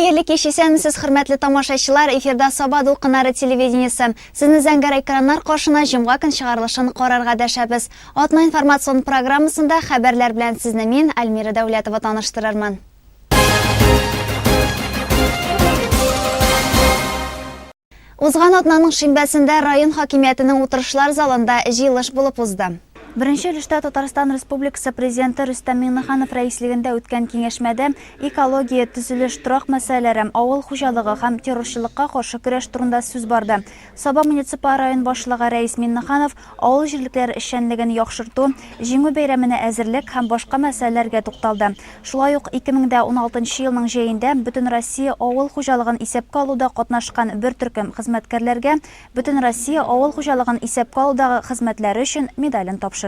Хәерле кич, исәнмесез, хөрмәтле тамашачылар! Эфирда Саба дулкыннары телевидениесе. Сезне зәңгәр экраннар каршына җомга көн чыгарылышын карарга дәшәбез. Атна информацион программасында хәбәрләр белән сезне мин, Альмира Дәүләтова таныштырырмын. Узган атнаның шимбәсендә район хакимиятенең утырышлар залында җыелыш булып узды. Беренче өлештә Татарстан Республикасы Президенты Рөстәм Миңнеханов рәислегендә үткән киңәшмәдә экология, төзелеш, торак мәсьәләләре, авыл хуҗалыгы һәм террорчылыкка каршы көрәш турында сүз барды. Саба муниципаль район башлыгы Рәис Миңнеханов авыл җирлекләре эшчәнлеген яхшырту, Җиңү бәйрәменә әзерлек һәм башка мәсьәләләргә тукталды. Шулай ук 2016 елның җәендә Бөтенроссия авыл хуҗалыгын исәпкә алуда катнашкан бер төркем хезмәткәрләргә Бөтенроссия авыл хуҗалыгын исәпкә алудагы хезмәтләре өчен медален тапшырды.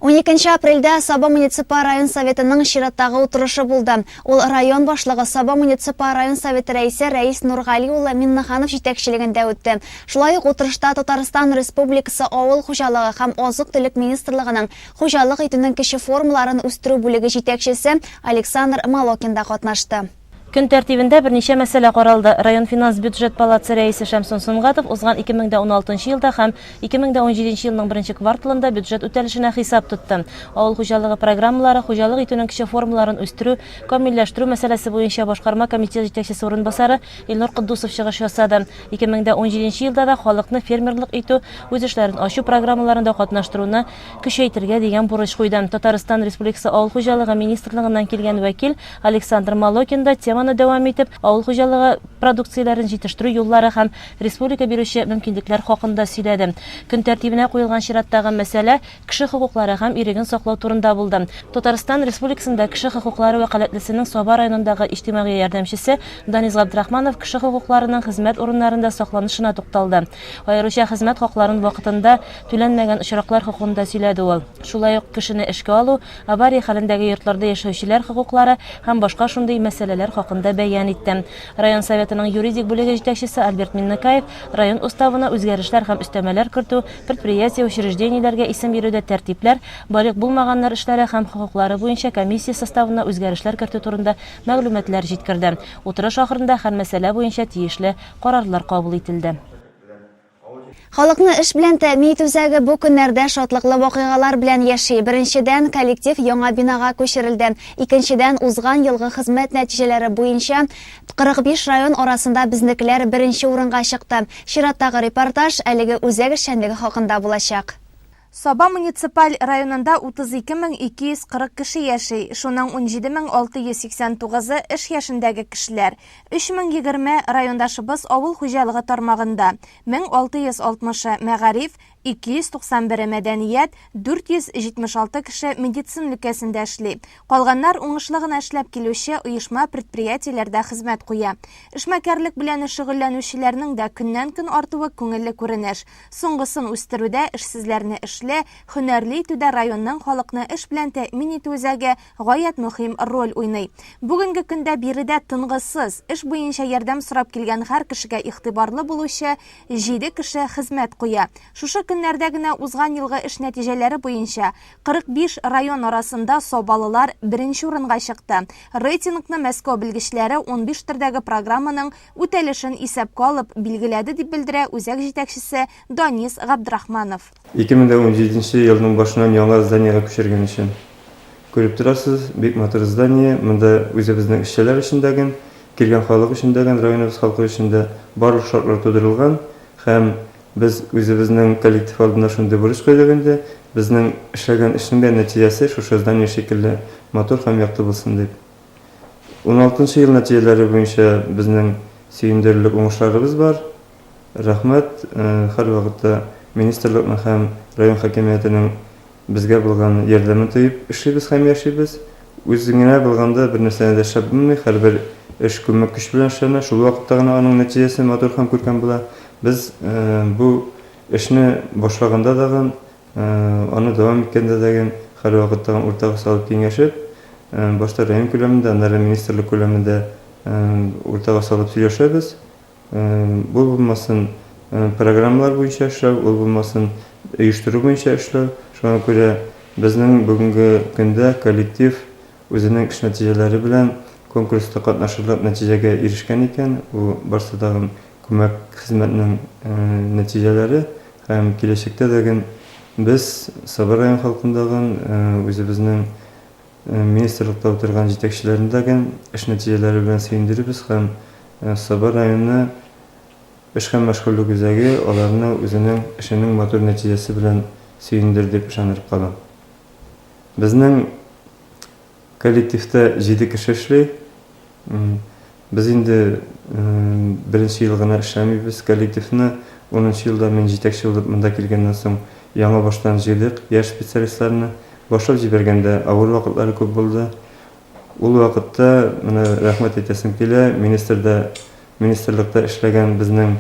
Уникенче апрельдә Саба муниципаль район Советының чираттагы утырышы булды. Ул район башлыгы, Саба муниципаль район Советы рәисе Рәис Нургали улы Миннеханов җитәкчелегендә үтте. Шулай ук утырышта Татарстан Республикасы Авыл хуҗалыгы һәм азык-төлек министрлыгының хуҗалык итүнең кече формаларын үстерү бүлеге җитәкчесе Александр Молокин да катнашты. Көн тәртибендә берничә мәсьәлә каралды. Район финанс-бюджет палатасы рәисе Шәмсун Сөнгатов узган 2016 елда һәм 2017 елның беренче кварталында бюджет үтәлешенә хисап тотты. Авыл хуҗалыгы программалары, хуҗалык итүнең кече формаларын үстерү, камилләштерү мәсьәләсе буенча башкарма комитет җитәкчесе урынбасары Илнур Котдусов чыгыш ясады. 2017 елда да халыкны фермерлык итү, үз эшләрен ачу программаларында катнаштыруны көчәйтергә дигән бурыч куйды. Татарстан Республикасы Авыл хуҗалыгы министрлыгыннан килгән вәкил Александр Малокин да теманы дәвам итеп, авыл хуҗалыгы продукцияләрен җитештерү юллары һәм республика бирүче мөмкинлекләр хакында сөйләде. Көн тәртибенә куелган чираттагы мәсьәлә кеше хокуклары һәм иреген саклау турында булды. Татарстан Республикасында кеше хокуклары вәкаләтлесенең Саба районындагы иҗтимагый ярдәмчесе Данис Габдрахманов кеше хокукларының хезмәт урыннарында сакланышына тукталды. Аеруча хезмәт хакларын вакытында түләнмәгән очраклар хокукында сөйләде ул. Шулай ук кешене эшкә алу, авария хәлендәге йортларда яшәүчеләр хокуклары һәм башка шундый мәсьәләләр хакында бәян итте. Район Советының юридик бүлеге җитәкчесе Альберт Миннекаев район Уставына үзгәрешләр һәм өстәмәләр кертү, предприятие-учреждениеләргә исем бирүдә тәртипләр, балигъ булмаганнар эшләре һәм хокуклары буенча комиссия составына үзгәрешләр кертү турында мәгълүматлар җиткерде. Утырыш ахырында һәр мәсьәлә буенча тиешле карарлар кабул ителде. Халыкны эш белән тәэмин итү үзәге бу көннәрдә шатлыклы вакыйгалар белән яши. Беренчедән, коллектив яңа бинага күчерелде. Икенчедән, узган елгы хезмәт нәтиҗәләре буенча 45 район арасында безнекеләр беренче урынга чыкты. Чираттагы репортаж әлеге үзәк эшчәнлеге хакында булачак. Саба муниципаль районында 32 мең 240 кеше яши, шуның 17 мең 689-ы эш яшендәге кешеләр. 3020 райондашыбыз авыл хуҗалыгы тармагында, 1660-ы мәгариф, 291-е мәдәният, 476 кеше медицина өлкәсендә эшли. Калганнар уңышлы гына эшләп килүче оешма-предприятиеләрдә хезмәт куя. Эшмәкәрлек белән шөгыльләнүчеләрнең дә көннән-көн артуы күңелле күренеш. Соңгысын үстерүдә, эшсезләрне эшле, һөнәрле итүдә районның халыкны эш белән тәэмин итү үзәге гаять мөһим роль уйный. Бүгенге көндә биредә тынгысыз, эш буенча ярдәм сорап килгән һәр кешегә игътибарлы булучы җиде кеше хезмәт куя. Шушы көннәрдә генә узган елгы эш нәтиҗәләре буенча 45 район арасында сабалылар беренче урынга чыкты. Рейтингны Мәскәү белгечләре 15 төрдәге программаның үтәлешен исәпкә алып билгеләде, дип белдерә үзәк җитәкчесе Данис Габдрахманов. 2017 нче елның башыннан яңа зданиегә күчергән өчен. Күреп торасыз, бик матур здание, монда үзебезнең эшчеләр өчен дә ген, килгән халык өчен дә ген, районыбыз халкы өчен дә барлык шартлар тудырылган һәм без үзебезнең коллектив алдында шундый бурыч куйдык инде, безнең эшләгән эшнең дә нәтиҗәсе шушы здание шикелле матур һәм якты булсын дип. Уналтынчы ел нәтиҗәләре буенча безнең сөендерерлек уңышларыбыз бар. Рәхмәт, һәрвакытта министрлыкның һәм район хакимиятенең безгә булган ярдәмен тоеп эшлибез һәм яшибез. Үзең генә булганда бернәрсәне дә эшләп булмый, һәрбер эш күмәк көч белән эшләнә, шул вакытта гына аның нәтиҗәсе матур һәм күркәм була. Без бу эшне башлаганда дагын, Аны дәвам иткәндә дә һәрвакытта уртага салып киңәшеп, башта район күләмендә, аннары министрлык күләмендә уртага салып сөйләшәбез. Бу булмасын программалар буенча эшләү, ул булмасын оештыру буенча эшләү. Шуңа күрә безнең бүгенге көндә коллектив үзенең эш нәтиҗәләре белән конкурста катнашырлык нәтиҗәгә ирешкән икән, бу барсы тагын күмәк хезмәтнең нәтиҗәләре һәм киләчәктә дәген без Саба район халкын дагын, үзебезнең министрлыкта утырган җитәкчеләрне дәген эш нәтиҗәләре белән сөендерербез һәм Саба районы эш һәм мәшгульлек үзәге аларны үзенең эшенең матур нәтиҗәсе белән сөендерер дип ышандырып калам. Безнең Коллективта җиде кеше эшли. Без инде беренче ел гына эшләмибез. Коллективны унынчы елда мин җитәкче булып монда килгәннән соң яңа баштан җыйдык яшь специалистларны. Башлап җибәргәндә авыр вакытлары күп булды. Ул вакытта менә рәхмәт әйтәсем килә, министрда, министрлыкта эшләгән безнең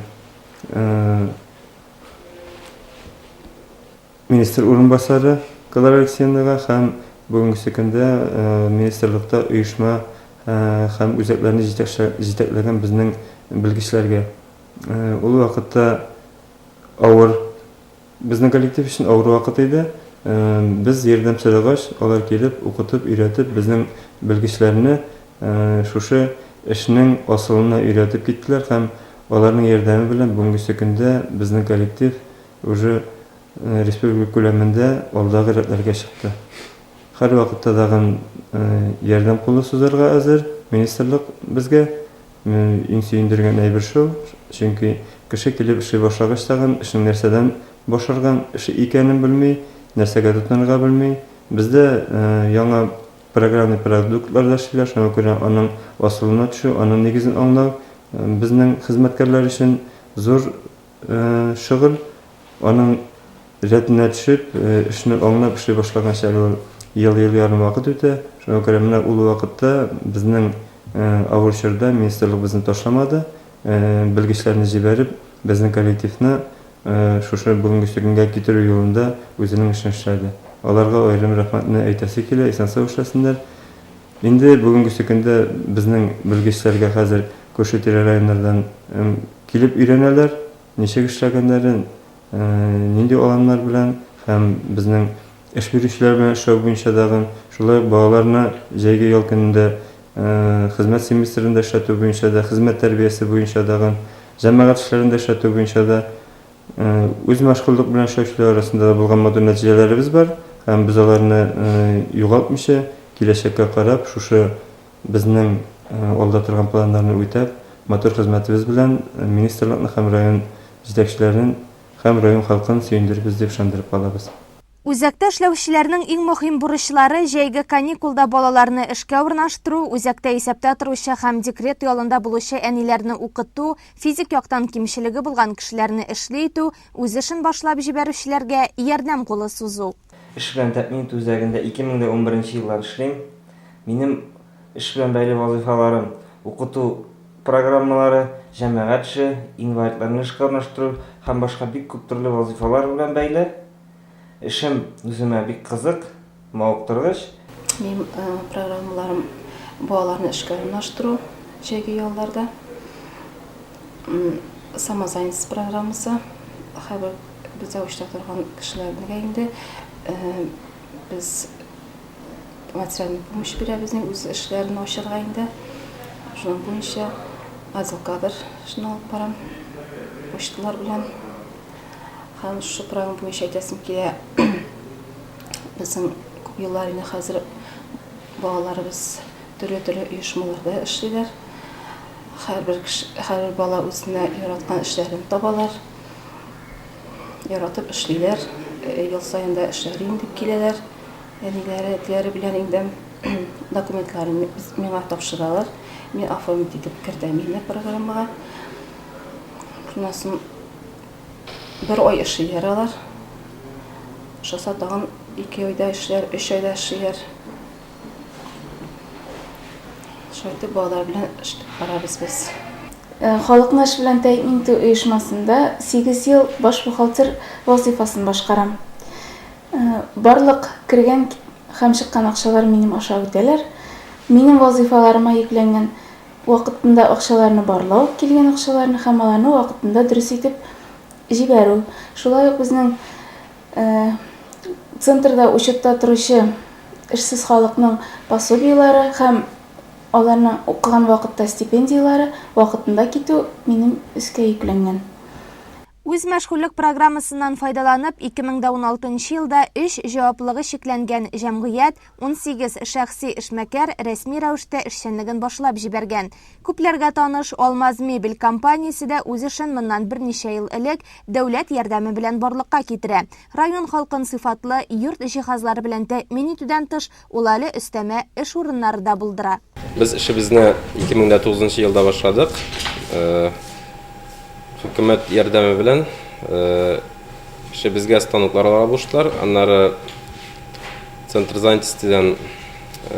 Министр урынбасары Клара Алексеевнага һәм бүгенгесе көндә министрлыкта оешма һәм үзәкләрне җитәкләгән безнең белгечләргә. Ул вакытта авыр, безнең коллектив өчен авыр вакыт иде. Без ярдәм сорагач, алар килеп, укытып, өйрәтеп, безнең белгечләрне шушы эшнең асылына өйрәтеп киттеләр һәм аларның ярдәме белән бүгенгесе көндә безнең коллектив Уже республика күләмендә алдагы рәтләргә чыкты. Һәрвакытта тагын ярдәм кулы сузарга әзер министрлык безгә. Иң сөендергән әйбер шул, чөнки кеше килеп эшли башлагач тагын эшнең нәрсәдән башларган эш икәнен белми, нәрсәгә тотынырга белми. Бездә яңа программный продуктлар да эшлиләр, шуңа күрә аның асылына төшү, аның нигезен аңлау безнең хезмәткәрләр өчен зур Шөгыль аның рәтенә төшеп, эшне аңлап эшли башлаганча әле ул ел-ел ярым вакыт үтә. Шуңа күрә менә ул вакытта безнең авыр чорда министрлык безне ташламады, белгечләрне җибәреп, безнең коллективны шушы бүгенге көнгә китерү юлында үзенең эшен эшләде. Аларга аерым рәхмәтне әйтәсе килә, исән-сау эшләсеннәр. Инде бүгенгесе көндә безнең белгечләргә хәзер күрше-тирә районнардан килеп өйрәнәләр, ничек эшләгәннәрен, нинди алымнар белән һәм безнең эш бирүчеләр белән эшләү буенча дагы, шулай ук балаларны җәйге ял көнендә хезмәт семестрында эшләтү буенча да, хезмәт тәрбиясе буенча дагы, җәмәгать эшләрендә эшләтү буенча да Үзмәшгульлек белән эшләүчеләр арасында да булган матур нәтиҗәләребез бар һәм без аларны югалтмыйча, киләчәккә карап, шушы безнең алда торган планнарны үтәп, матур хезмәтебез белән министрлыкны һәм район җитәкчеләрен һәм район халкын сөендерербез дип ышандырып калабыз. Үзәктә эшләүчеләрнең иң мөһим бурычлары, җәйге каникулда балаларны эшкә урнаштыру, үзәктә исәптә торучы һәм декрет ялында булучы әниләрне укыту, физик яктан кимчелеге булган кешеләрне эшле итү, үз эшен башлап җибәрүчеләргә ярдәм кулы сузу. Эш белән тәэмин итү үзәгендә 2011 елдан эшлим. Минем эш белән бәйле вазыйфаларым, укыту программалары, җәмәгать эше, инвалидларны эшкә урнаштыру һәм башка бик күп төрле вазыйфалар белән бәйле. Эшем үземә бик кызык, мавыктыргыч. Минем программаларым балаларны эшкә урнаштыру җәйге ялларда. Самозанятость программасы һәрбер бездә эштә торган кешеләргә инде без материальный помощь бирәбез үз эшләрен ачарга инде. Шуның буенча отдел кадр эшен алып барам почталар белән. Һәм шушы программа буенча әйтәсем килә, безнең күп еллар инде хәзер балаларыбыз төрле-төрле оешмаларда эшлиләр. Һәрбер кеше, һәрбер бала үзенә яраткан эшләрен табалар. Яратып эшлиләр. Э, ел саен да эшләрен дип киләләр. Әниләре, әтиләре белән инде документларын миңа тапшыралар. Мин оформить итеп кертәм инде программага. Шуннан соң Бер ай эшлиләр алар. Ошаса тагын ике айда эшләр, өч айда эшлиләр. Шулай итеп балалар белән эшләп барабыз без. Э, халыкны эш белән тәэмин итү оешмасында 8 ел баш бухгалтер вазыйфасын башкарам. Э, барлык кергән һәм чыккан акчалар минем аша үтәләр. Минем вазыйфаларыма йөкләнгән Вакытында акчаларны барлау, килгән акчаларны һәм аларны вакытында дөрес итеп җибәрү. Шулай ук безнең центрда учетта торучы эшсез халыкның пособиеләре һәм Аларның укыган вакытта стипендияләре вакытында китү минем өскә йөкләнгән. Үзмәшгульлек программасыннан файдаланып, 2016 нчы елда өч җаваплылыгы чикләнгән җәмгыять, 18 шәхси эшмәкәр рәсми рәвештә эшчәнлеген башлап җибәргән. Күпләргә таныш Алмаз мебель компаниясе дә үз эшен моннан берничә ел элек дәүләт ярдәме белән барлыкка китерә. Район халкын сыйфатлы йорт җиһазлары белән тәэмин итүдән тыш, Ул әле өстәмә эш урыннары да булдыра. Без эшебезне 2009 нчы елда башладык. Хөкүмәт ярдәме белән эшебезгә станоклар ала булыштылар. Аннары Центр занятостидан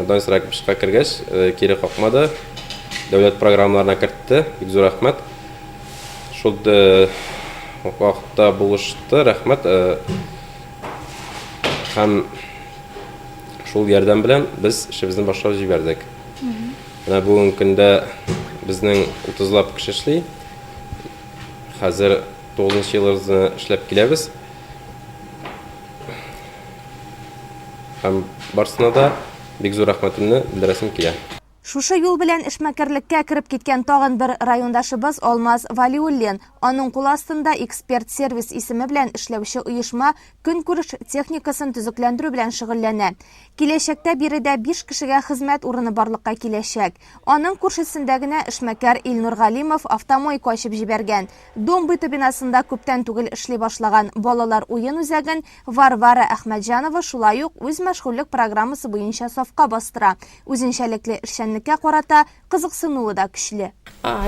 Данис Ракиповичка кергәч, кире какмады. Дәүләт программаларына кертте. Бик зур рәхмәт. Шул вакытта булышты, рәхмәт. Һәм Шул ярдәм белән без эшебезне башлап җибәрдек. Менә бүгенге көндә безнең 30лап кеше эшли. Хәзер 9 елыбызны эшләп киләбез. Һәм барсына да бик зур рәхмәтемне белдерәсем килә. Шушы юл белән эшмәкәрлеккә кереп киткән тагын бер райондашыбыз Алмаз Вәлиуллин. Аның кул астында Эксперт-сервис исеме белән эшләүче оешма көнкүреш техникасын төзекләндерү белән шөгыльләнә. Киләчәктә биредә биш кешегә хезмәт урыны барлыкка киләчәк. Аның күршесендә генә эшмәкәр Илнур Галимов автомойка ачып җибәргән. Дом быта бинасында күптән түгел эшли башлаган балалар уен үзәген Варвара Әхмәтҗанова шулай ук үзмәшгульлек программасы буенча сафка бастыра. Үзенчәлекле эшчәнлеккә карата кызыксынуы да көчле.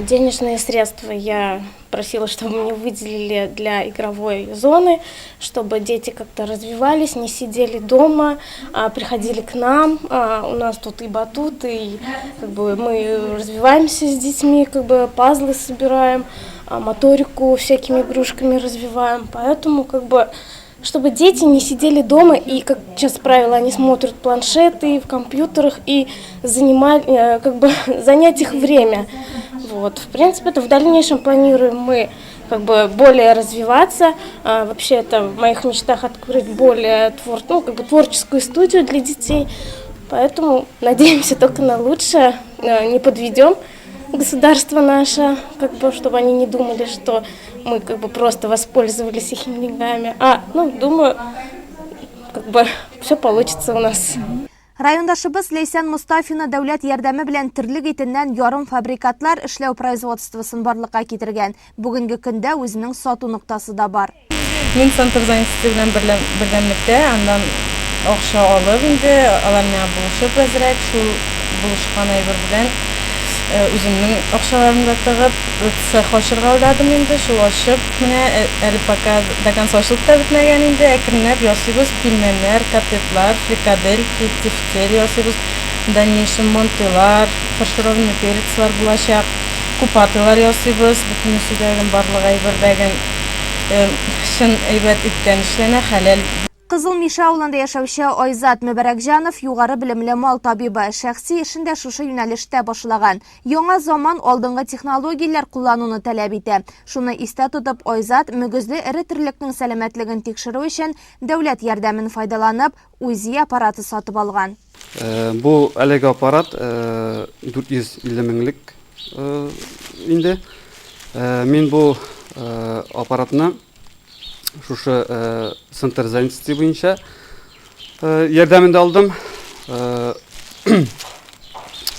Денежные средства я просила, чтобы мне выделили для игровой зоны, чтобы дети как-то развивались, не сидели дома, приходили к нам. У нас тут и батут, и как бы мы развиваемся с детьми, как бы пазлы собираем, моторику всякими игрушками развиваем. Поэтому как бы чтобы дети не сидели дома и, как сейчас правило, они смотрят планшеты в компьютерах и занимали, э, как бы занять их время. Вот. В принципе, это в дальнейшем планируем мы как бы более развиваться. А, вообще это в моих мечтах открыть более твор, ну, как бы творческую студию для детей. Поэтому надеемся только на лучшее, э, не подведем государство наше, как бы, чтобы они не думали, что мы как бы просто воспользовались их деньгами. А, ну, думаю, как бы все получится у нас. Райондашыбыз Ләйсән Мостафина дәүләт ярдәме белән терлек итеннән ярымфабрикатлар эшләү производствосын барлыкка китергән. Бүгенге көндә үзенең сату ноктасы да бар. Мин Центр занятости белән бердәмлектә, аннан акча алып инде, алар миңа булышып әзрәк, шул булышкан әйбер белән үземнең акчаларымны да тыгып, цех ачырга уйладым инде, шул ачып, менә әле пока до конца ачылып та бетмәгән инде, әкренләп ясыйбыз, пельменнәр, котлетлар, фрикадельки, тефтель ясыйбыз, в дальнейшем мантыйлар, фаршированный перецлар булачак, купатыйлар ясыйбыз, бөтенесе дә барлык әйбердәген. Чын әйбәт иттән эшләнә, хәләл. Кызыл Мишә авылында яшәүче Айзат Мөбәрәкҗанов югары белемле мал табибы. Шәхси эшен дә шушы юнәлештә башлаган. Яңа заман алдынгы технологияләр куллануны таләп итә. Шуны истә тотып, Айзат мөгезле эре терлекнең сәламәтлеген тикшерү өчен дәүләт ярдәмен файдаланып, УЗИ аппараты сатып алган. Бу әлеге аппарат 450 меңлек Инде мин бу аппаратны шушы центр занятости буенча ярдәмендә алдым.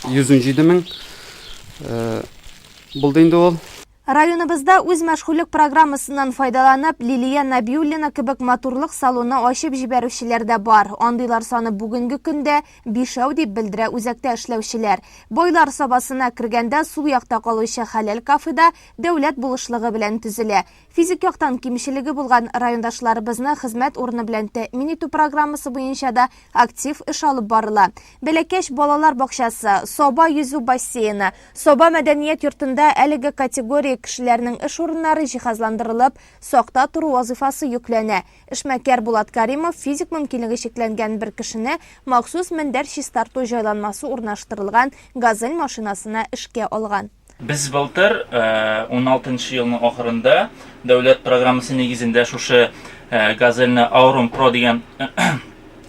117 мең булды инде ул. Районыбызда үзмәшгульлек программасыннан файдаланып, Лилия Нәбиуллина кебек матурлык салоны ачып җибәрүчеләр дә бар. Андыйлар саны бүгенге көндә Бишәү дип белдерә үзәктә эшләүчеләр. Байлар Сабасына кергәндә сул якта калучы Хәләл кафе да дәүләт булышлыгы белән төзелә. Физик яктан кимчелеге булган райондашларыбызны хезмәт урыны белән тәэмин итү программасы буенча да актив эш алып барыла. Бәләкәч балалар бакчасы, Саба йөзү бассейны, Саба мәдәният йортында әлеге категория кешеләрнең эш урыннары җиһазландырылып, сакта тору вазыйфасы йөкләнә. Эшмәкәр Булат Каримов физик мөмкинлеге чикләнгән бер кешене махсус мендәр чистарту җайланмасы урнаштырылган Газель машинасына эшкә алган. Без былтыр, уналтынчы елның ахырында, дәүләт программасы нигезендә шушы Газельне Aurum Pro дигән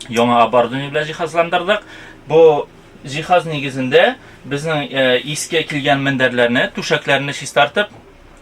яңа оборудование белән җиһазландырдык. Бу җиһаз нигезендә безнең иске килгән мендәрләрне, түшәкләрне чистартып,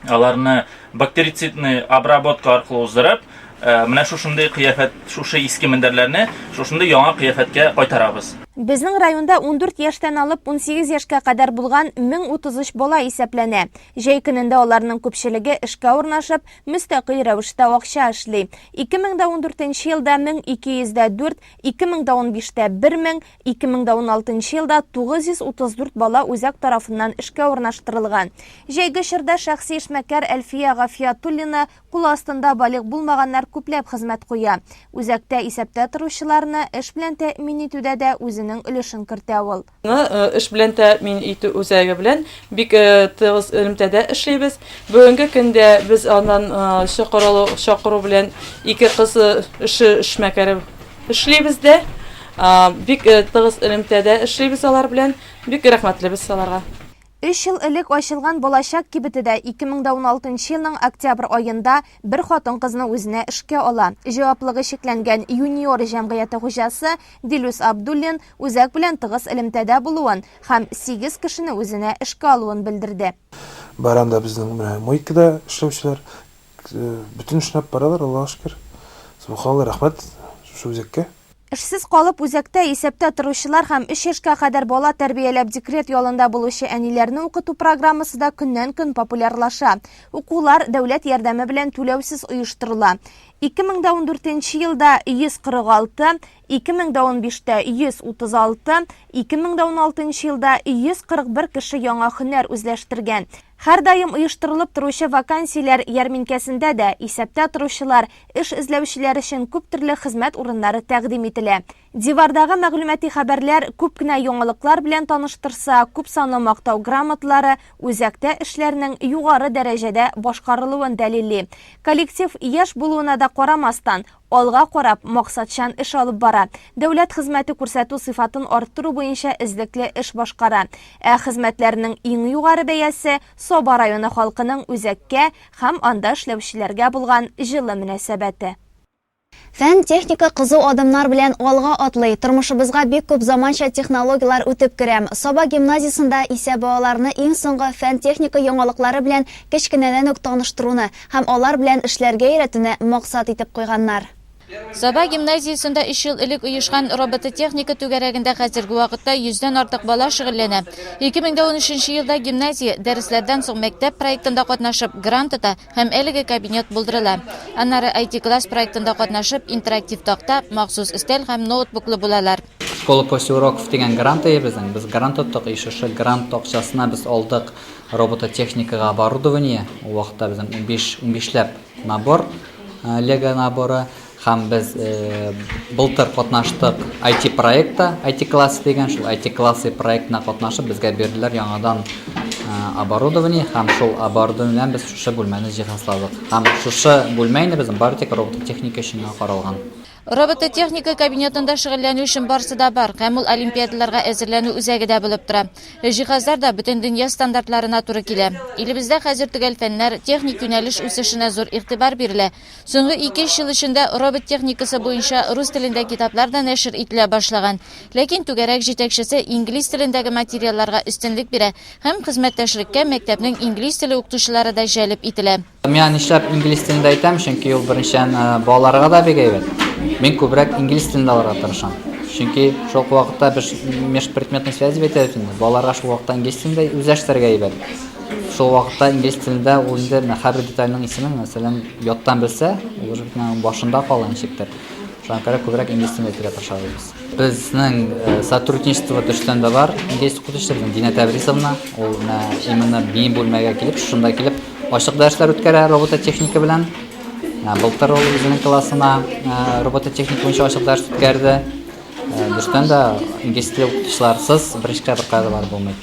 аларны бактерицидный обработка аркылы уздырып, менә шушындый кыяфәт, шушы иске мендәрләрне шушындый яңа кыяфәткә кайтарабыз. Безнең районда 14 яшьтән алып 18 яшькә кадәр булган 1033 бала исәпләнә. Җәй көнендә аларның күпчелеге эшкә урнашып, мөстәкыйль рәвештә акча эшли. 2014 нче елда 1204, 2015 тә 1000, 2016 елда 934 бала үзәк тарафыннан эшкә урнаштырылган. Җәйге чорда шәхси эшмәкәр Әлфия Гафиятуллина кул астында балигъ булмаганнар күпләп хезмәт куя. Үзәктә исәптә торучыларны эш белән тәэмин итүдә дә үзенең өлешен кертә ул. Эш белән тәэмин итү үзәге белән бик тыгыз элемтәдә эшлибез. Бүгенге көндә без аннан чакырылу, чакыру белән ике кыз эше эшмәкәре эшлибез дә. Бик тыгыз элемтәдә эшлибез алар белән. Бик рәхмәтлебез аларга. Өч ел элек ачылган Балачак кибете дә 2016 елның октябрь аенда бер хатын-кызны үзенә эшкә ала. Җаваплыгы чикләнгән Юниор җәмгыяте хуҗасы Дилүс Абдуллин үзәк белән тыгыз элемтәдә булуын һәм сигез кешене үзенә эшкә алуын белдерде. Бар анда безнең менә мойкада эшләүчеләр, бөтен эшне алып баралар, Аллага шөкер. Субханалла, рәхмәт шушы үзәккә. Эшсез калып, үзәктә исәптә торучылар һәм өч яшькә кадәр бала тәрбияләп декрет ялында булучы әниләрне укыту программасы да көннән-көн популярлаша. Укулар дәүләт ярдәме белән түләүсез оештырыла. 2014 нче елда 146, 2015 тә 136, 2016 нчы елда 141 кеше яңа һөнәр үзләштергән. Һәрдаим оештырылып торучы вакансияләр ярминкәсендә дә исәптә торучылар, эш эзләүчеләр өчен күп төрле хезмәт урыннары тәкъдим ителә. Дивардагы мәгълүмати хәбәрләр күп кенә яңалыклар белән таныштырса, күпсанлы мактау грамоталары үзәктә эшләрнең югары дәрәҗәдә башкарылуын дәлилли. Коллектив яшь булуына да карамастан, алга карап, максатчан эш алып бара, дәүләт хезмәте күрсәтү сыйфатын арттыру буенча эзлекле эш башкара. Ә хезмәтләренең иң югары бәясе, Саба районы халкының үзәккә һәм анда эшләүчеләргә булган җылы мөнәсәбәте. Фән, техника кызу адымнар белән алга атлый, тормышыбызга бик күп заманча технологияләр үтеп керә. Саба гимназиясендә исә балаларны иң соңгы фән-техника яңалыклары белән кечкенәдән үк таныштыруны һәм алар белән эшләргә өйрәтүне максат итеп куйганнар. Саба гимназиясендә өч ел элек оешкан робототехника түгәрәгендә хәзерге вакытта йөздән артык бала шөгыльләнә. 2013 елда гимназия, дәресләрдән соң мәктәп проектында катнашып, грант ота һәм әлеге кабинет булдырыла. Аннары IT-класс проектында катнашып, интерактив такта, махсус өстәл һәм ноутбуклы булалар. Школа после уроков дигән грант ие безнең. Без грант оттык и шушы грант акчасына без алдык робототехникага оборудование. Ул вакытта безнең 15, унбишләп набор, лего наборы. Һәм без былтыр катнаштык IT проектта, IT классы дигән, шул IT классы проектына катнашып, безгә бирделәр яңадан оборудование, һәм шул оборудование белән без шушы бүлмәне җиһазладык. Һәм шушы бүлмә инде безнең бары тик робототехника өчен генә каралган. Робототехника кабинетында шөгыльләнү өчен барысы да бар һәм ул олимпиадаларга әзерләнү үзәге дә булып тора. Җиһазлар да бөтендөнья стандартларына туры килә. Илебездә хәзер төгәл фәннәр, техник юнәлеш үсешенә зур игътибар бирелә. Соңгы ике-өч ел эчендә робот техникасы буенча рус телендә китаплар да нәшер ителә башлаган. Ләкин түгәрәк җитәкчесе инглиз телендәге материалларга өстенлек бирә һәм хезмәттәшлеккә мәктәпнең инглиз теле укытучылары да җәлеп ителә. Мин нишләп инглиз телендә әйтәм, чөнки ул беренчедән балаларга да бик әйбәт. Мин күбрәк инглиз телендә алырга тырышам. Чөнки шул ук вакытта без межпредметный связь дип әйтәбез инде. Балаларга шул вакытта инглиз телендә үзләштерергә әйбәт. Шул вакытта инглиз телендә ул инде менә һәрбер детальның исемен, мәсәлән, яттан белсә, ул уже бит аның башында кала ничектер. Шуңа күрә күбрәк инглиз телендә әйтергә тырышабыз без. Безнең э, сотрудничество төштән дә бар. Инглиз укытучысы безнең Динә Тәбрисовна, ул менә именно минем бүлмәгә килеп, шушында килеп ачык дәресләр үткәрә робототехника белән. Ә, былтыр ул үзенең классына э, робототехника буенча ачык дәрес үткәрде. Э, дөрестән дә инглиз теле укытучыларсыз берничә беркая да барып булмый.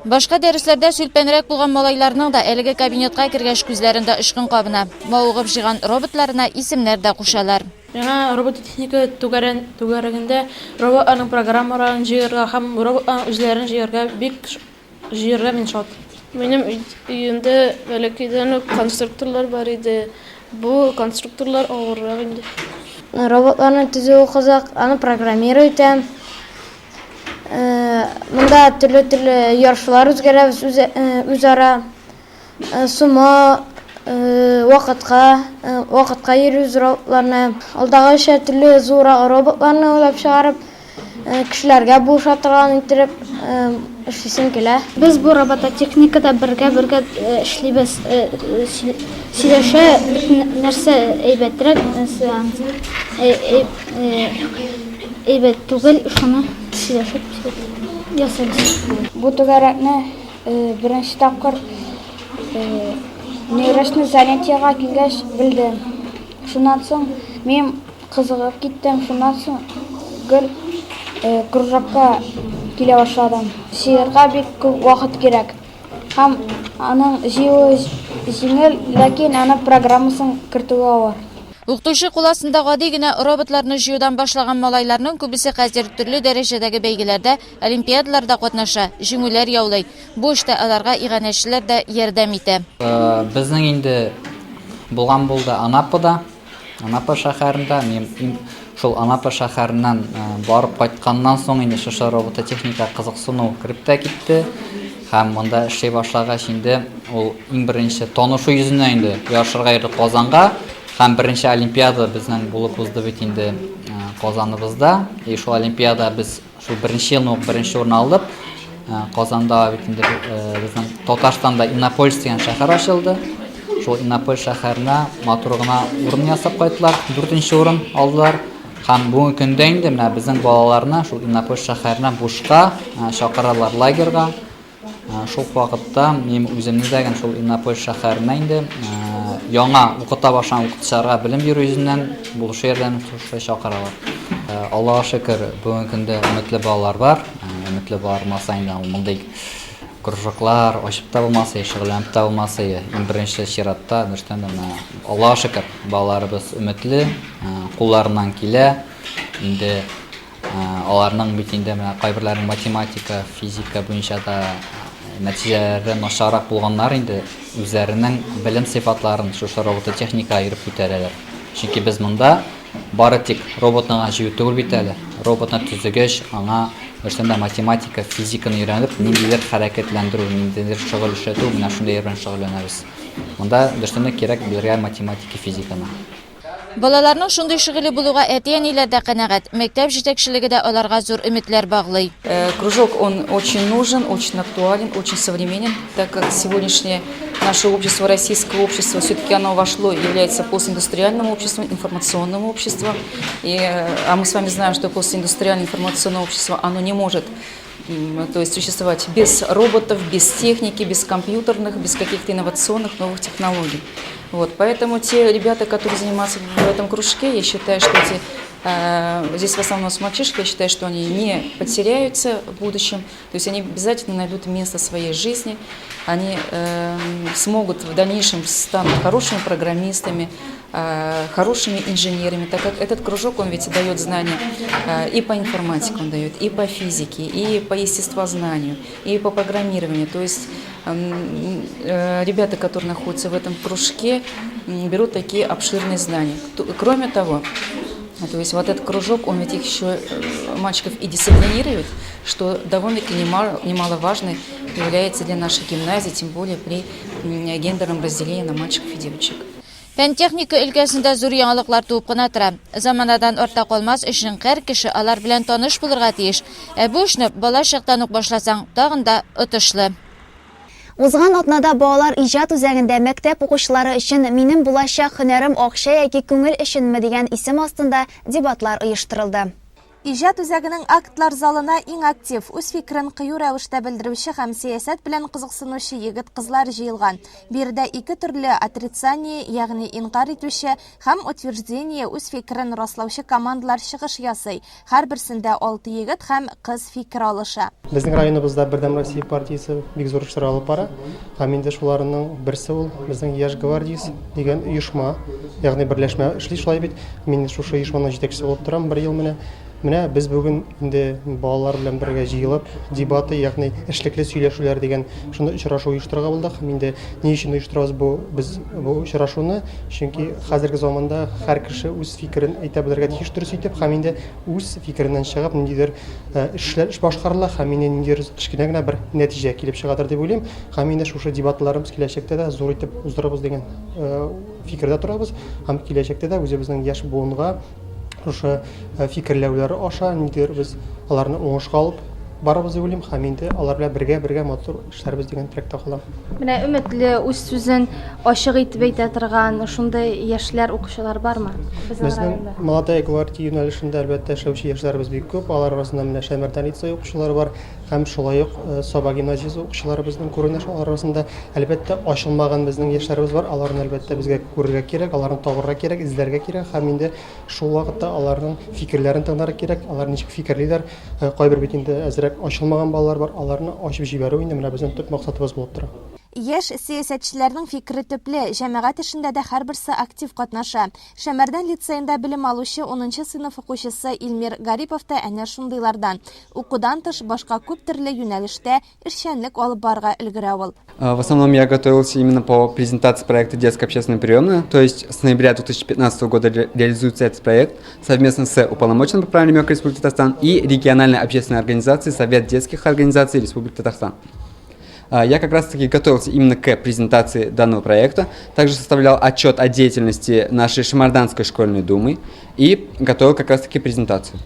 Башка дәресләрдә сүлпәнрәк булган малайларның да әлеге кабинетка кергәч күзләрендә очкын кабына. Мавыгып җыйган роботларына исемнәр дә кушалар. Миңа робототехника түгәрәгендә роботларның программаларын җыярга һәм роботларның үзләрен җыярга бик җыярга мин шат. Минем өемдә бәләкәйдән үк конструкторлар бар иде. Бу конструкторлар авыррак инде. Роботларны төзүе кызык, аны программировать итәм. Монда төрле-төрле ярышлар үзгәрәбез үзара. Сумо, вакытка, вакытка йөрибез роботларны. Алдагыча төрле зуррак роботларны уйлап чыгарып, кешеләргә булыша торган иттереп эшлисем килә. Без бу робототехникада бергә-бергә эшлибез, сөйләшә, нәрсә әйбәтрәк, нәрсә әйбәт түгел, шуны сөйләшеп ясыйбыз. Бу түгәрәкне беренче тапкыр нейрочный занятиега килгәч белдем. Шуннан соң мин кызыгып киттем, шуннан соң гел кружокка килә башладым. Җыярга бик күп вакыт кирәк. Һәм аның җыюы җиңел, ләкин аны программасын кертүе авыр. Укытучы кул астында гади генә роботларны җыюдан башлаган малайларның күбесе хәзер төрле дәрәҗәдәге бәйгеләрдә, олимпиадаларда катнаша, җиңүләр яулый. Бу эштә аларга иганәчеләр дә ярдәм итә. Безнең инде булган булды Анапада, Анапа шәһәрендә. Мин шул Анапа шәһәреннән барып кайтканнан соң инде шушы робототехника кызыксыну кереп тә китте. Һәм монда эшли башлагач инде ул иң беренче танышу йөзеннән инде ярышырга йөрдек Казанга. Һәм беренче олимпиада безнең булып узды бит инде Казаныбызда. И шул олимпиада без Шул беренче елны ук беренче урын алдык. Казанда бит инде безнең Татарстанда Иннополис дигән шәһәр ачылды. Шул Иннополис шәһәренә матур гына урын ясап кайттылар. Дүртенче урын алдылар. Һәм бүгенге көндә инде менә безнең балаларны шул Иннополис шәһәренә бушка чакыралар лагерьга. Шул ук вакытта мин үземне дә шул Иннополис шәһәренә инде яңа укыта башлаган укытучыларга белем бирү йөзеннән булышу ярдәме шулай чакыралар. Аллага шөкер, бүгенге көндә өметле балалар бар. Өметле балалар булмаса инде ул мондый кружоклар ачып та булмас иде, шөгыльләнеп тә булмас иде. Иң беренче чиратта, дөрестән дә, менә Аллага шөкер, балаларыбыз өметле, кулларыннан килә. Инде Аларның бит инде менә кайберләренең математика, физика буенча да нәтиҗәләре начаррак булганнар инде үзләренең белем сыйфатларын шушы робототехникага йөреп күтәрәләр. Чөнки без монда бары тик роботны гына җыю түгел бит әле. Роботны төзегәч, аңа дөрестән дә математика, физиканы өйрәнеп, ниндидер хәрәкәтләндерү, ниндидер шөгыль эшләтү, менә шундый әйбер белән шөгыльләнәбез. Монда дөрестән дә кирәк белергә математика, физиканы. Балаларның шундый шөгыле булуга әти-әниләр дә канәгать, мәктәп җитәкчелеге дә аларга зур өметләр баглый. Кружок он очень нужен, очень актуален, очень современен, так как сегодняшнее наше общество, российское общество, все-таки оно вошло, является постиндустриальным обществом, информационным обществом. И, а мы с вами знаем, что постиндустриальное информационное общество, оно не может то есть существовать без роботов, без техники, без компьютерных, без каких-то инновационных новых технологий. Вот, поэтому те ребята, которые занимаются в этом кружке, я считаю, что эти, э, здесь в основном мальчишки, я считаю, что они не потеряются в будущем, то есть они обязательно найдут место своей жизни, они э, смогут в дальнейшем станут хорошими программистами, э, хорошими инженерами, так как этот кружок, он ведь дает знания э, и по информатике он дает, и по физике, и по естествознанию, и по программированию. То есть э, ребята, которые находятся в этом кружке, берут такие обширные знания. Кроме того, то есть вот этот кружок, он ведь их еще, мальчиков, и дисциплинирует, что довольно-таки немаловажно является для нашей гимназии, тем более при гендерном разделении на мальчиков и девочек. Фән-техника өлкәсендә зур яңалыклар туып кына тора. Заманадан артта калмас өчен һәр кеше алар белән таныш булырга тиеш. Ә бу эшне бала чактан ук башласаң, тагын да отышлы. Узган атнада Балалар иҗат үзәгендә мәктәп укучылары өчен Минем булачак һөнәрем акча яки күңел өченме дигән исем астында дебатлар оештырылды. Иҗат үзәгенең актлар залына иң актив, үз фикерен кыю рәвештә белдерүче һәм сәясәт белән кызыксынучы егет-кызлар җыелган. Биредә ике төрле отрицание, ягъни инкарь итүче, һәм утверждение, үз фикерен раслаучы командалар чыгыш ясый. Һәрберсендә алты егет һәм кыз фикер алыша. Безнең районыбызда Бердәм Россия партиясе бик зур эшләр алып бара. Һәм инде шуларның берсе ул безнең Яшь гвардиец дигән оешма, ягъни берләшмә эшли шулай бит. Мин шушы оешманың җитәкчесе булып торам бер ел менә. Менә без бүген инде балалар белән бергә җыелып, дебаты, ягъни эшлекле сөйләшүләр дигән шундый очрашу оештырырга булдык. Һәм инде ни өчен оештырабыз бу без бу очрашуны? Чөнки хәзерге заманда һәр кеше үз фикерен әйтә белергә тиеш дөрес итеп һәм инде үз фикереннән чыгып ниндидер эшләр эш башкарыла һәм инде ниндидер кечкенә генә бер нәтиҗә килеп чыгадыр дип уйлыйм. Һәм инде шушы дебатларыбыз киләчәктә дә зур итеп уздырырбыз дигән фикердә торабыз һәм киләчәктә дә үзебезнең яшь буынга Шушы фикерләүләр аша ниндидер без аларны уңышка алып барабыз дип уйлыйм һәм инде алар белән бергә-бергә матур эшләрбез дигән теләктә калам. Менә өметле, үз сүзен ачык итеп әйтә торган шундый яшьләр, укучылар бармы безнең Безнең районда? Молодая гвардия юнәлешендә, әлбәттә, эшләүче яшьләребез бик күп. Алар арасында менә Шәмәрдән лицее укучылары бар һәм шулай ук Саба гимназиясе укучылары безнең күренә шул арасында. Әлбәттә, ачылмаган безнең яшьләребез бар, аларны, әлбәттә, безгә күрергә кирәк, аларны табырга кирәк, эзләргә кирәк һәм инде шул вакытта аларның фикерләрен тыңларга кирәк, алар ничек фикерлиләр. Кайбер бит инде әзрәк ачылмаган балалар бар, аларны ачып җибәрү инде менә безнең төп максатыбыз булып тора. Яшь сәясәтчеләрнең фикере төпле, җәмәгать эшендә дә һәрберсе актив катнаша. Шәмәрдән лицеенда белем алучы унынчы сыйныф укучысы Илмир Гарипов та әнә шундыйлардан. Укудан тыш, башка күп төрле юнәлештә эшчәнлек алып барырга өлгерә ул. В основном я готовился именно по презентации проекта «Детская общественная приемная», то есть с ноября 2015 года реализуется этот проект совместно с Уполномоченным по правам ребенка Республики Татарстан и региональной общественной организацией Совет детских организаций Республики Татарстан. Я как раз-таки готовился именно к презентации данного проекта, также составлял отчет о деятельности нашей Шамарданской школьной думы и готовил как раз-таки презентацию.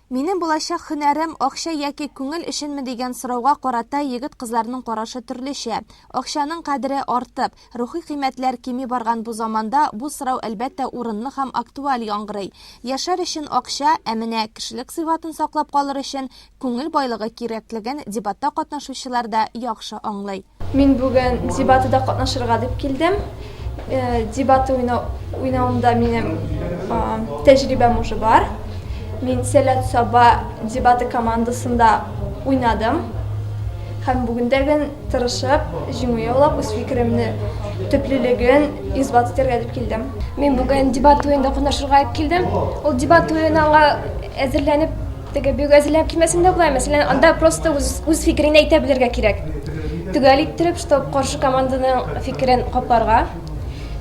Минем булачак һөнәрем акча яки күңел өченме дигән сорауга карата егет-кызларның карашы төрлечә. Акчаның кадере артып, рухи кыйммәтләр кими барган бу заманда бу сорау, әлбәттә, урынлы һәм актуаль яңгырый. Яшәр өчен акча, ә менә кешелек сыйфатын саклап калыр өчен күңел байлыгы кирәклеген дебатта катнашучылар да яхшы аңлый. Мин бүген дебатыда катнашырга дип килдем. Дебаты уйнавымда минем тәҗрибәм уже бар. Мин Сәләт Саба дебаты командасында уйнадым. Һәм бүген дә гел тырышып, җиңү яулап, үз фикеремне төплелеген исбат итәргә дип килдем. Мин бүген дебат уенда катнашырга дип килдем. Ул дебат уены аңа әзерләнеп Теге бик әзерләнеп килмәсәң дә була, мәсәлән, анда просто үз, үз фикереңне әйтә белергә кирәк. Төгәл иттереп, чтоб каршы команданың фикерен капларга.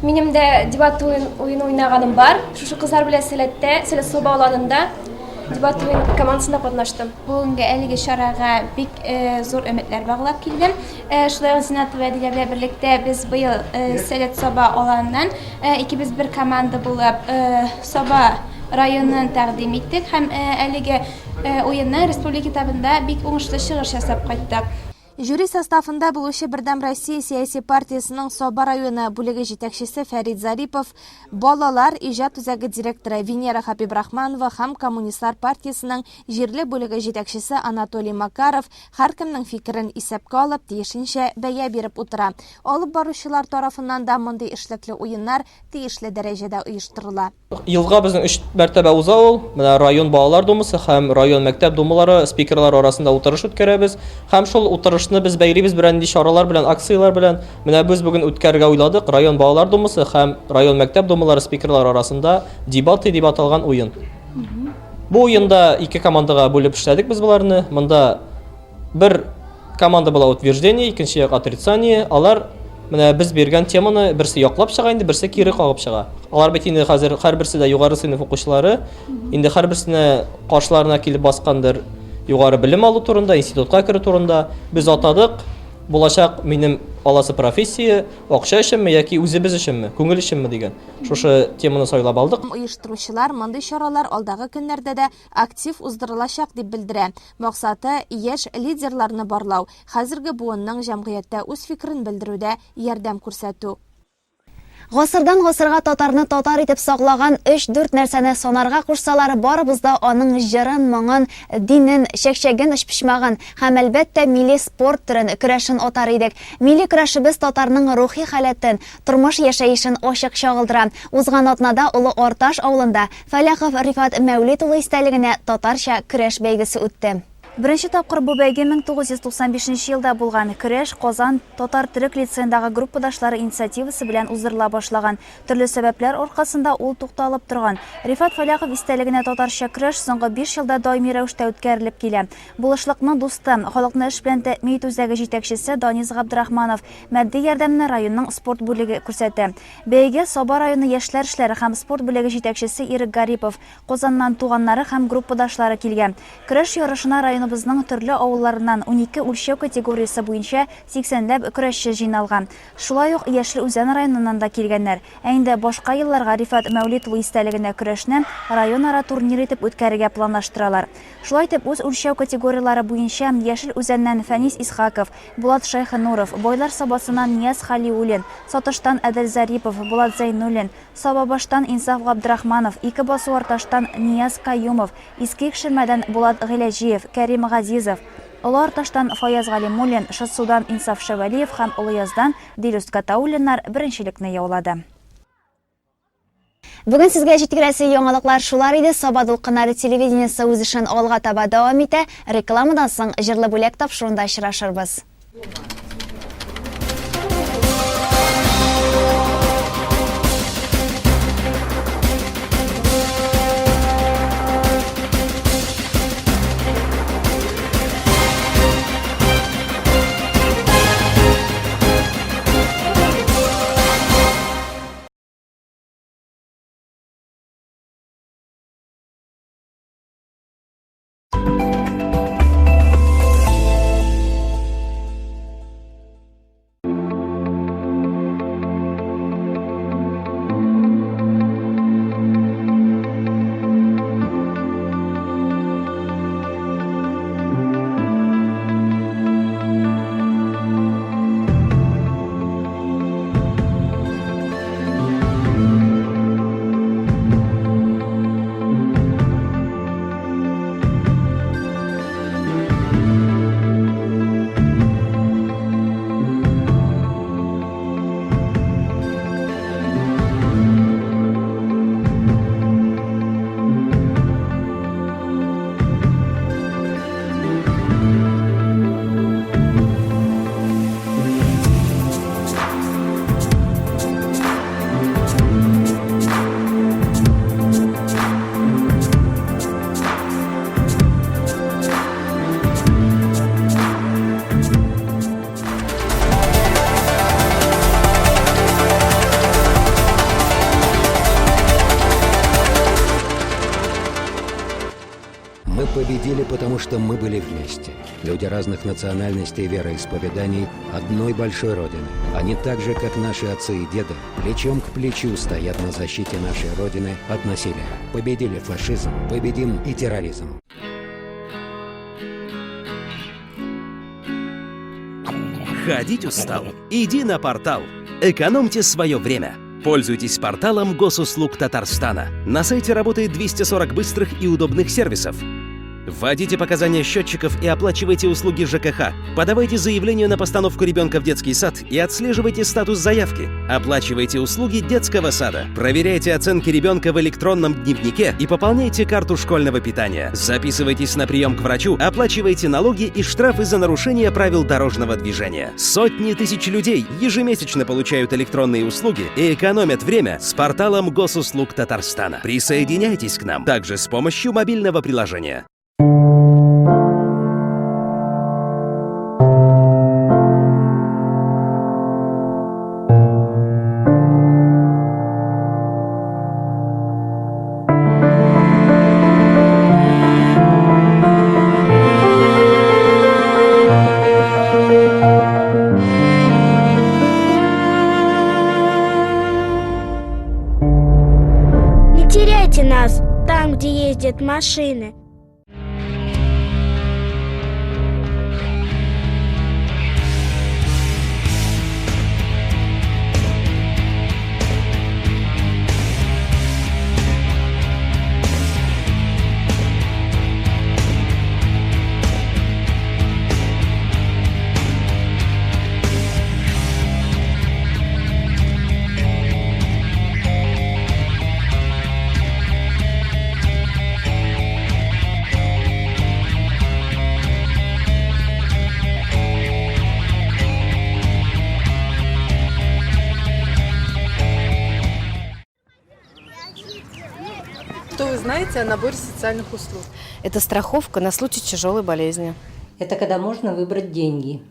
Минем дә дебат уен, уен уйнаганым бар. Шушы кызлар белән Сәләттә, Сәләт Саба аланында дебат уен командасында катнаштым. Бүгенге әлеге чарага бик э, зур өметләр баглап килдем. Э, шулай ук Зинатова Әдилә белән берлектә без быел э, Сәләт Саба аланыннан э, икебез бер команда булып э, Саба районын тәкъдим иттек һәм әлеге уенның республика этабында бик уңышлы чыгыш ясап кайттык. Жюри составында булучы Бердәм Россия сәяси партиясенең Саба районы бүлеге җитәкчесе Фәрит Зарипов, Балалар иҗат үзәге директоры Венера Хәбибрахманова һәм Коммунистлар партиясенең җирле бүлеге җитәкчесе Анатолий Макаров һәркемнең фикерен исәпкә алып, тиешенчә бәя биреп утыра. Алып баручылар тарафыннан да мондый эшлекле уеннар тиешле дәрәҗәдә оештырыла. Елга безнең өч мәртәбә уза ул. Менә район балалар думасы һәм район мәктәп думалары спикерлары арасында утырыш үткәрәбез. Һәм шул утырышны без бәйлибез берәр нинди чаралар белән, акцияләр белән. Менә без бүген үткәрергә уйладык район балалар думасы һәм район мәктәп думалары спикерлары арасында дебаты дип аталган уен. Бу уенда ике командага бүлеп эшләдек без боларны. Монда Бер команда була утверждение, икенче як отрицание. Алар менә без биргән теманы берсе яклап чыга инде, берсе кире кагып чыга. Алар бит инде хәзер һәрберсе дә югары сыйныф укучылары. Инде һәрберсенә каршыларына килеп баскандыр югары белем алу турында, институтка керү турында. Без атадык, булачак минем аласы профессия, акча өченме яки үзебез өченме, күңел өченме дигән. Шушы теманы сайлап алдык. Оештыручылар мондый чаралар алдагы көннәрдә дә актив уздырылачак дип белдерә. Максаты, яшь лидерларны барлау, хәзерге буынның җәмгыятьтә үз фикерен белдерүдә ярдәм күрсәтү. Гасырдан гасырга татарны татар итеп саклаган өч-дүрт нәрсәне санарга кушсалар, барыбыз да аның җырын, моңын, динен, чәкчәген, өчпочмагын һәм, әлбәттә, милли спорт төрен, көрәшен атар идек. Милли көрәшебез татарның рухи халәтен, тормыш-яшәешен ачык чагылдыра. Узган атнада Олы Арташ авылында Фәләхов Рифат Мәүлит улы истәлегенә татарча көрәш бәйгесе үтте. Беренче тапкыр бу бәйге 1995 елда булган. Көрәш Казан татар-төрек лицеендагы группадашлары инициативасы белән уздырыла башлаган. Төрле сәбәпләр аркасында ул тукталып торган. Рифат Фәләхов истәлегенә татарча көрәш соңгы биш елда даими рәвештә үткәрелеп килә. Булышлыкны дусты, халыкны эш белән тәэмин итү үзәге җитәкчесе Данис Габдрахманов, матди ярдәмне районның спорт бүлеге күрсәтә. Бәйгегә Саба районы яшьләр эшләре һәм спорт бүлеге җитәкчесе Ирек Гарипов, Казаннан туганнары һәм группадашлары килгән. Көрәш ярышына районыбызның төрле авылларыннан 12 үлчәү категориясе буенча сиксәнләп көрәшче җыйналган. Шулай ук Яшел Үзән районыннан да килгәннәр. Ә инде башка елларга Рифат Мәүлит улы истәлегенә көрәшне районара турнир итеп үткәрергә планлаштыралар. Шулай итеп, үз үлчәү категорияләре буенча Яшел Үзәннән Фәнис Исхаков, Булат Шәйхенуров, Байлар Сабасыннан Нияз Хәлиуллин, Сатыштан Әдел Зарипов, Булат Зәйнуллин, Сабабаштан Инсаф Габдрахманов, Ике Басу-Арташтан Нияз Каюмов, Иске Икшермәдән Булат Гыйләҗиев, Кәрим Газизов, Олы Арташтан Фаяз Галимуллин, Шытсудан Инсаф Шәвәлиев һәм Олыяздан Дилүс Гатауллиннар беренчелекне яулады. Бүген сезгә җиткерәсе яңалыклар шулар иде. Саба дулкыннары телевидениесе үз эшен алга таба дәвам итә. Рекламадан соң Җырлы бүләк тапшыруында очрашырбыз. Мы победили, потому что мы были вместе. Люди разных национальностей и вероисповеданий одной большой Родины. Они так же, как наши отцы и деды, плечом к плечу стоят на защите нашей Родины от насилия. Победили фашизм, победим и терроризм. Ходить устал? Иди на портал. Экономьте свое время. Пользуйтесь порталом Госуслуг Татарстана. На сайте работает 240 быстрых и удобных сервисов. Вводите показания счетчиков и оплачивайте услуги ЖКХ. Подавайте заявление на постановку ребенка в детский сад и отслеживайте статус заявки. Оплачивайте услуги детского сада. Проверяйте оценки ребенка в электронном дневнике и пополняйте карту школьного питания. Записывайтесь на прием к врачу, оплачивайте налоги и штрафы за нарушение правил дорожного движения. Сотни тысяч людей ежемесячно получают электронные услуги и экономят время с порталом Госуслуг Татарстана. Присоединяйтесь к нам также с помощью мобильного приложения. Не теряйте нас там, где ездят машины. знаете о наборе социальных услуг? Это страховка на случай тяжелой болезни. Это когда можно выбрать деньги.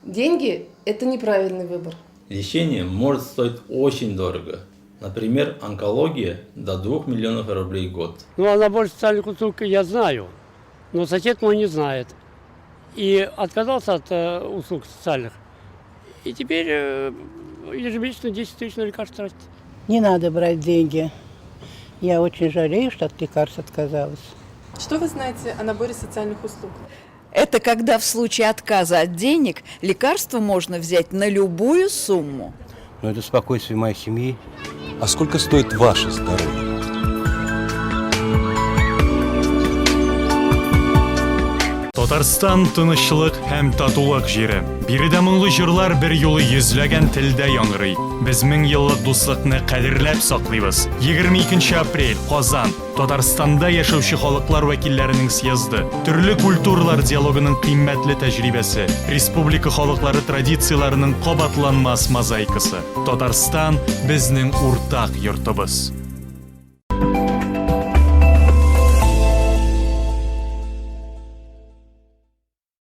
Деньги – это неправильный выбор. Лечение может стоить очень дорого. Например, онкология до 2 миллионов рублей в год. Ну, о наборе социальных услуг я знаю, но сосед мой не знает. И отказался от э, услуг социальных. И теперь э, ежемесячно 10 тысяч на лекарства тратит. Не надо брать деньги. Я очень жалею, что от лекарств отказалась. Что вы знаете о наборе социальных услуг? Это когда в случае отказа от денег лекарство можно взять на любую сумму. Но это спокойствие моей семьи. А сколько стоит ваше здоровье? Татарстан тынычлык һәм татулык җире. Биредә моңлы җырлар бер юлы йөзләгән телдә яңгырый. Без мең еллык дуслыкны кадерләп саклыйбыз. 22 апрель, Казан, Татарстанда яшәүче халыклар вәкилләренең съезды. Төрле культуралар диалогының кыйммәтле тәҗрибәсе, республика халыклары традицияләренең кабатланмас мозаикасы. Татарстан безнең уртак йортыбыз.